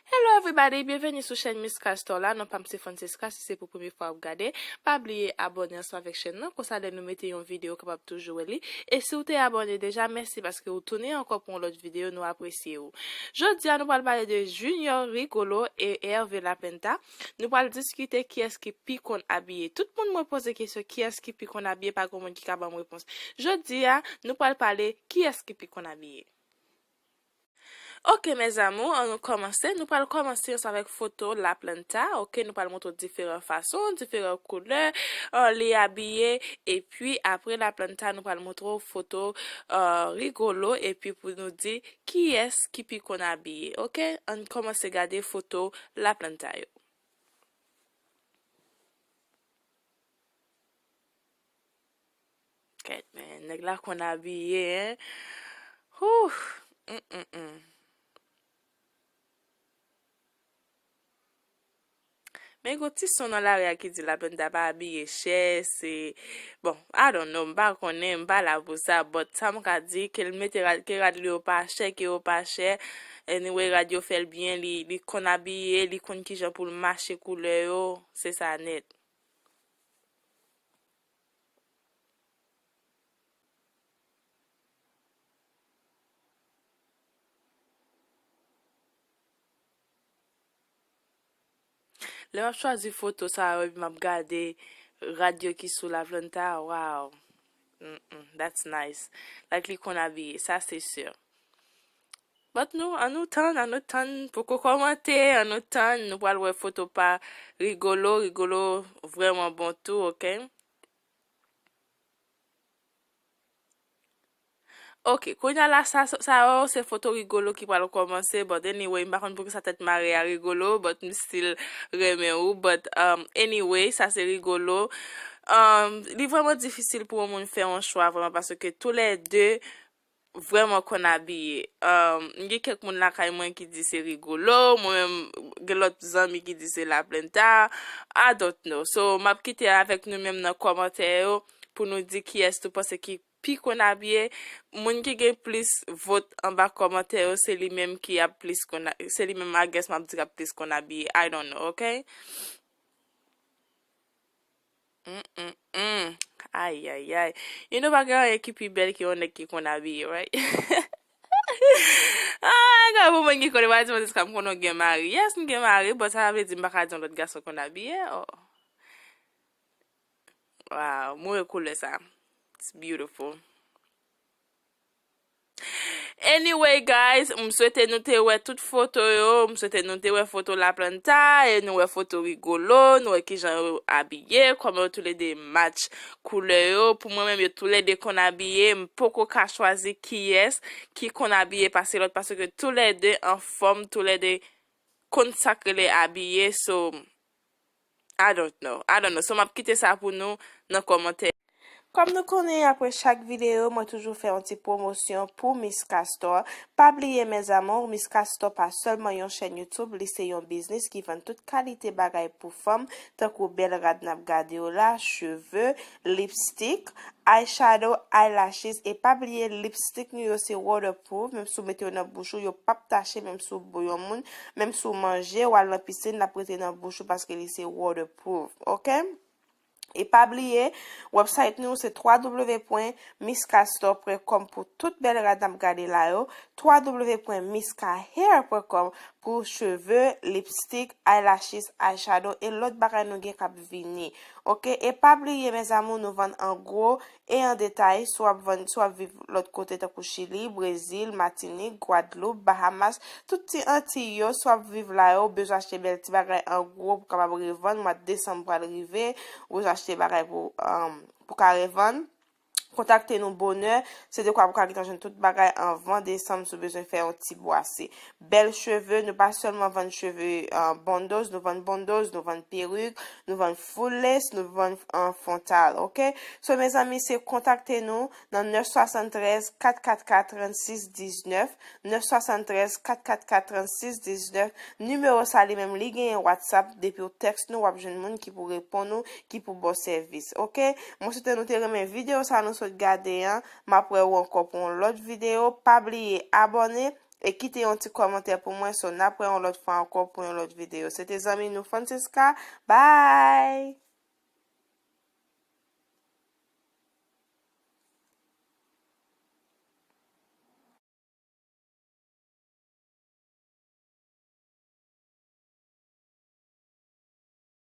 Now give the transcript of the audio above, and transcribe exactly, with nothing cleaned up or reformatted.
Hello everybody, byenveni sou chèn Miss Castor la. Non pa m se Francisca, si se pou premye fwa w ap gade, pa bliye abòne ansanm avèk chèn nan, konsa lè nou mete yon videyo w kapab toujou wè li. E si w te abòne deja, mèsi paske w tounen ankò pou yon lòt videyo, nou apresye w. Jodi a nou pral pale de Junior Rigolo e Hervé Laplanta. Nou pral diskite kiyès ki pi konn abiye. Tout moun mwen poze kesyon kiyès ki pi konn abiye, pa gen moun ki ka ban m repons. Jodi a nou pral pale kiyès ki pi konn abiye. Ok mes amours, ann nou kòmanse. Nou pral kòmanse ansanm avèk foto Laplanta. Ok, nou pral montre w diferan fason, diferan koulè, euh, li abiye. Epi apre Laplanta, nou pral montre w foto, euh, Rigolo. Epi pou nou di kiyès ki pi konn abiye. Ok, ann kòmanse gade foto Laplanta yo. Kèt, men, nèg la konn abiye, hein. Huh. Mm, mm, mm. Men gon ti son nan lari a ki di Laplanta pa abiye chè, se, bon, I don't know, m pa konnen, m pa la pou sa, but sa m ka di, ke l mete rad, ke rad li yo pa chè, ke yo pa chè. Anyway, rad yo fè l byen, li, li konn abiye, li konn kijan pou l mache koulè yo, se sa nèt. Lè m ap chwazi foto sa yo, epi m ap gade rad yo ki sou Laplanta, wow. Mm-mm, that's nice. Like li konn abiye, sa se si. But nou, ann nou tann, ann nou tann, poko kòmante, ann nou tann, nou pral wè foto pa Rigolo, Rigolo vrèman bon tou, ok? Ok, kounye a la, sa, sa yo, se foto Rigolo ki pral kòmanse, but anyway, m pa konn poukisa tèt mare a Rigolo, but m still renmen ou, but, um, anyway, sa se Rigolo. Um, li vrèman difisil pou yon moun fè yon chwa, vrèman, paske toulède vrèman konn abiye. Um, gen kèk moun lakay mwen ki di se Rigolo, mwen menm, gen lòt zanmi ki di se Laplanta, I don't know. So, m ap kite avèk nou menm nan kòmantè yo pou nou di kiyès nou panse ki pi konn abiye. Moun ki gen plis vot anba kòmantè yo, se li menm ki ap plis konn a-, se li menm, I guess, m ap di k ap plis konn abiye. I don't know, ok? Mm, mm, mm. Ay, ay, ay. You know, pa gen anyen ki pi bèl ke yon nèg ki konn abiye, right? Ah, gade pou moun ki konnen, pa di mwen, "Francisca, m konnen w gen mari." Yes, m gen mari, but sa pa vle di m pa ka di yon lòt gason konn abiye. Oh. Wow, m renmen koulè sa. It's beautiful. Anyway, guys, m swete nou te wè tout foto yo, m swete nou te wè foto Laplanta, e nou wè foto Rigolo, nou wè kijan yo abiye, kòman yo toulède match koulè yo. Pou mwen menm, yo toulède konn abiye, m poko ka chwazi kiyès ki konn abiye pase lòt, paske toulède anfòm, toulède konn sa k rele abiye, so, I don't know. I don't know. So, m ap kite sa pou nou nan kòmantè. Kòm nou konnen, apre chak videyo, mwen toujou fè yon ti pwomosyon pou Miss Castor. Pa bliye, mes amours, Miss Castor pa sèlman yon chèn YouTube, li se yon biznis ki vann tout kalite bagay pou fanm, tankou bèl rad n ap gade yo la, cheve, lipstick, eyeshadow, eyelashes, e pa bliye, lipstick nou yo se waterproof, menm si w mete yo nan bouch ou, yo p ap tache, menm si w bo yon moun, menm si w manje, w al nan pisin, l ap rete nan bouch ou paske li se waterproof, ok? E pa bliye, website nou se w w w pwen miss castor pwen com pou tout bèl rad n ap gade la yo, w w w pwen miss ca hair pwen com pou cheve, lipstick, eyelashes, eyeshadow e lòt bagay nou gen k ap vini. Ok, e pa bliye, mes amours, nou vann an gwo e an detay. Si w ap vann, si w ap viv lòt kote tankou Chili, Brezil, Matinik, Gwadloup, Bahamas, tout ti Antiy yo, si w ap viv la yo, w bezwen achte bèl ti bagay an gwo pou w kapab revann, mwa desanm pral rive, w bezwen achte bagay pou, um, pou ka revann. Kontakte nou bonè, se dekwa pou ka gentan jwenn tout bagay anvan desanm si w bezwen fè yon ti bwase. Bèl cheve, nou pa sèlman vann cheve, uh, bundles, nou vann bundles, nou vann perik, nou vann full lace, nou vann, uh, frontal, ok? So, mezanmi, se kontakte nou nan nèf swasanntrèz kat kat kat trannsis diznèf, nèf swasanntrèz kat kat kat trannsis diznèf. Nimewo sa li menm, li genyen WhatsApp, depi w tèks nou, w ap jwenn moun ki pou reponn ou, ki pou ba w sèvis, ok? Mwen swete nou te renmen videyo sa nou sot gade an. M ap wè w ankò pou yon lòt videyo. Pa bliye abòne, e kite yon ti kòmantè pou mwen. So, n ap wè yon lòt fwa ankò pou yon lòt videyo. Se te zanmi nou Francisca. Bye!